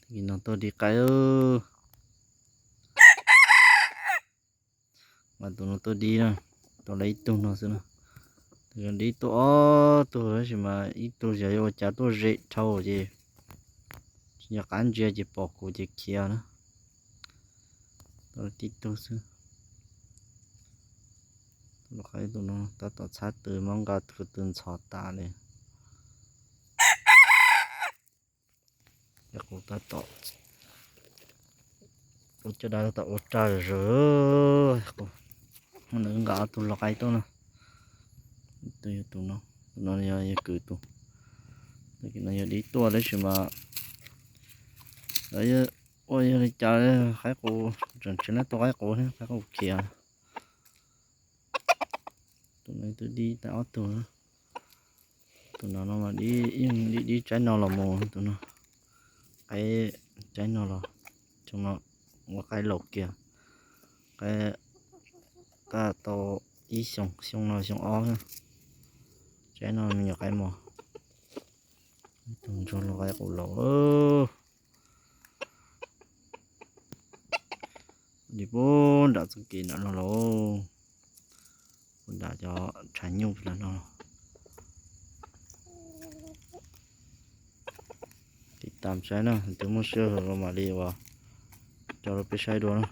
Tus no tuaj di qaib. Mas tus no tuaj di na, tuaj lawv ib tug no xwb na. Tus no di tuaj ob tug tab sis mas ib tug xyov yuav ua cas tuaj ze dhau ces tsis nco qab ntsia ces pom kuv ces khiav na. Tuaj tib tug xwb. Tus no tab tom txhab tw, muab nqa tus tw ntxhov tas li. Ces kuv tab tom ua caj dab tab tom ua rag zom zaws, kuv muab nws nqa ob tug lau qaib tuaj na. Tus yog tus no, tus no yog yawg kwv tus. Tus no yog dib tuaj tab sis mas lawv ua yog li cas qaib qus tseem tsis leej tuaj qaib qus thiab, qaib qus khiav. Tus no twb dib tau ob tug. Tus no no mas dib, yeej dib dib tsaib no los mus tus no. Qaib tsaib no los, xyoo no ua qaib laus kiag. Qaib tab tau ib xyoo, xyoo no xyoo ob. Tsaib no me nyuam qaib mos. Tus ntsuag lau qaib qus laus. Li pub nram txoj kev nram no los, pub nram cov tshav nyuj no. Tiv tam saib na, twb muaj sij hawm los mam li uas coj rau peb saib dua na.